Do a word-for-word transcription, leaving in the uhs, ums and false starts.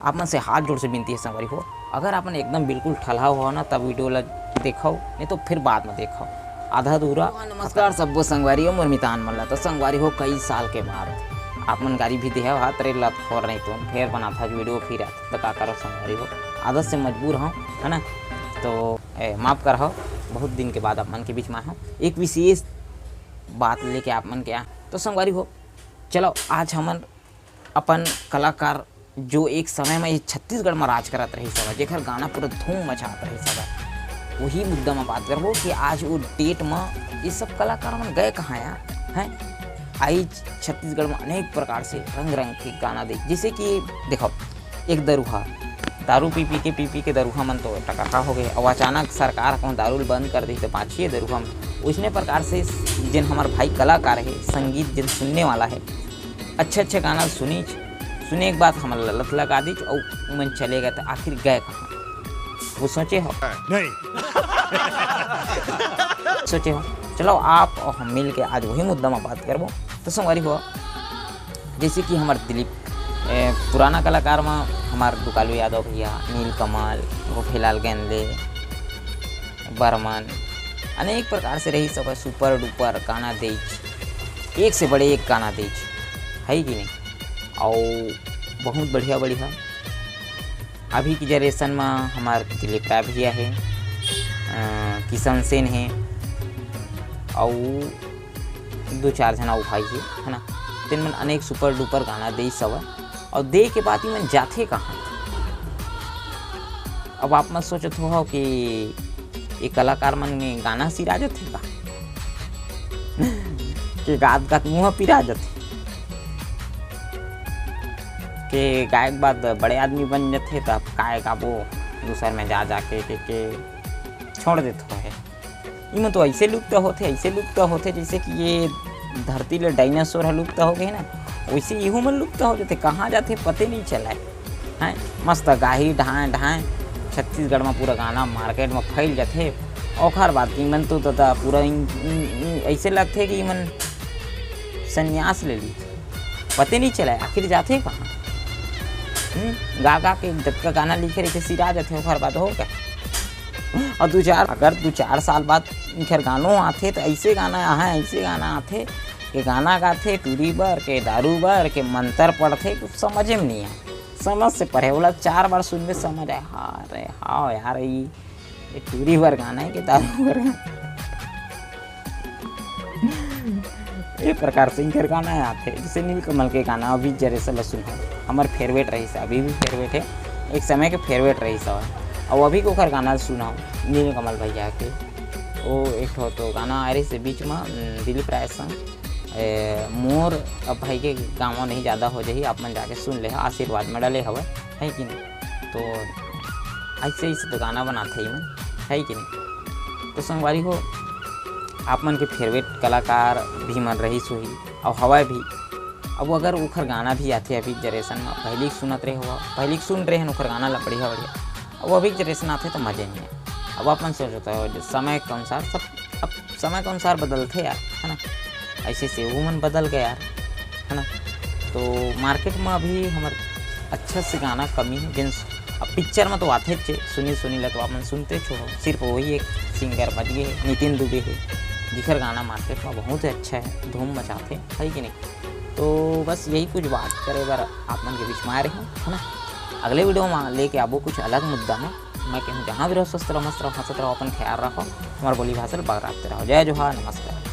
आप मन से हाथ जोड़ से विनती हे संगवारी हो, अगर आप मन एकदम बिल्कुल ठलहा हो ना, तब वीडियो ला देखो, नहीं तो फिर बाद में देखो, आधा अधूरा। नमस्कार सब्बो संगवारी हो, मोर मितान मन ला। तो संगवारी हो, कई साल के बाद आप मन गारी भी देहव, हाथ रे लत खोर नहीं तो फेर बनाथा वीडियो फिर आत, तो का करो संगवारी हो, आदत से मजबूर हूँ, है ना। तो ए, माफ कर हो, बहुत दिन के बाद आप मन के बीच में आए हूँ एक विशेष बात लेके आप मन के आ। तो संगवारी हो, चलो आज हमन अपन कलाकार, जो एक समय में ये छत्तीसगढ़ में राज करत रहिस हवय, जेकर गाना पूरा धूम मचात रहिस हवय, वही मुद्दा में बात करबो कि आज वो डेट में ये सब कलाकार मन गए कहाँ यार, हैं? आइज छत्तीसगढ़ में अनेक प्रकार से रंग रंग के गाना दे, जैसे कि देखो, एक दरुहा, दारू पी पी के, पी पी के दरुहा मन तो टकटका हो गए, और अचानक सरकार कहूँ दारू ल बंद कर दी तो बाँचिए दरुहा मन। उसने प्रकार से जिन हमार भाई कलाकार है, संगीत जिन सुनने वाला है, अच्छे अच्छे गाना सुनीच, सुने के बाद हमन ला लत लगा दीच, और मन चले गए, तो आखिर गए कहाँ? वो सोचे हो? नहीं। सोचे हो? चलो, आप और हम मिल के आज वही मुद्दा में बात करबो। तो संगवारी हो, जैसे कि हमार दिलीप, ए, पुराना कलाकार में हमार दुकालू यादव भैया, नील कमल, गोपीलाल गेंदे, बर्मन, अनेक प्रकार से रही सब, सुपर डुपर गाना देच, एक से बड़े एक गाना देच, है कि नहीं? और बहुत बढ़िया बढ़िया। अभी की जनरेशन में हमार दिलीप राय भैया है, अ, किशन सेन है, और दो चार झन अउ भाई हे, है ना, तेन मन अनेक सुपर डुपर गाना देइस हवय, अउ दे के बाद इमन जाथे कहाँ? अब आप मन सोचत हो कि ये कलाकार मन में गाना सिरा जथे का? के गात गात मुँह पिरा जथे? के गायक बाद बड़े आदमी बन जथे, तब काय गाबो दूसर में जा जाके के, के छोड़ देत हो है। इमन तो ऐसे लुप्त होथे, ऐसे लुप्त होथे, जैसे कि ये धरती ले डायनासोर ह लुप्त हो गए ना, वैसे इहू मन लुप्त हो जाथे। कहाँ जाथे पते नहीं चलाय। हैं, मस्त गाही ढाए ढाए छत्तीसगढ़ में पूरा गाना मार्केट में फैल जाथे। ओखर बाद इमन तो ददा पूरा इन, इन, इन, ऐसे लगथे कि इमन संन्यास ले ली, पते नहीं चलाय आखिर जाथे कहाँ। हम्म, गा गा के जतका गाना लिखे रहिथे सिरा जाथे, ओखर बाद हो गया। और दो चार, अगर दो चार साल बाद इनकर गानो आथे, तो ऐसे गाना, हाँ, ऐसे गाना आथे कि गाना गाथे टूरी बर, के दारू बर, के मंतर पढ़थे, कुछ समझे में नहीं आए। समझ से परे, ओला चार बार सुनबे, समझ आए, हाँ रे, हाँ यार, ई, ये टूरी बर गाना है कि दारू बर गाना? ये प्रकार से इनकर गाना आथे, जैसे नीलकमल के गाना अभी जरे से ल सुनहव, हमर फेवरेट रहिस, अभी भी फेवरेट है, एक समय के फेवरेट रहिस हवय। अउ अभी के ओकर गाना सुनहव नीलकमल भैया के, वो एक ठो तो गाना आ रहिस बीच में, उम, दिलीप राय संग, ए, मोर अब भाई के गाँव नहीं ज़्यादा हो जाही, आप मन जाके सुन ले, आशीर्वाद में डले हवय, है कि नहीं? तो ऐसे ऐसे तो गाना बनाथे ही मन, है कि नहीं? तो संगवारी हो, आप मन के फेवरेट कलाकार भी मन रहिस होही, अउ हवय भी। अब अगर ओखर गाना भी आथे अभी जनरेशन में, पहली सुनत रहे हो, पहली सुन रहे हैं ओखर गाना ला बढ़िया बढ़िया, अब अभी जनरेशन आथे तो मजे नहीं है। अब अपन सोचता हो, जो समय के अनुसार सब, अब समय के अनुसार बदलथे यार, है ना? ऐसे से वो मन बदल गए यार, है ना? तो मार्केट में अभी हमर अच्छा से गाना कमी है, जिन अब पिक्चर में तो आथे चे, सुनील, सुनील तो आप मन सुनते छो, सिर्फ वही एक सिंगर बच गए है, नितिन दुबे है, जिखर गाना मार्केट में बहुत ही अच्छा है, धूम मचाथे, है कि नहीं? तो बस यही कुछ बात करे बर आप मन के बीच में आए रहे, है ना? अगले वीडियो में लेके आबो कुछ अलग मुद्दा में। मैं कहूँ जहाँ भी रहो स्वस्थ रहो, मस्त रहो, हंसत रहो, अपन ख्याल रखो, हमारे बोली भाषा ल बगराते रहो। जय जोहार, नमस्कार।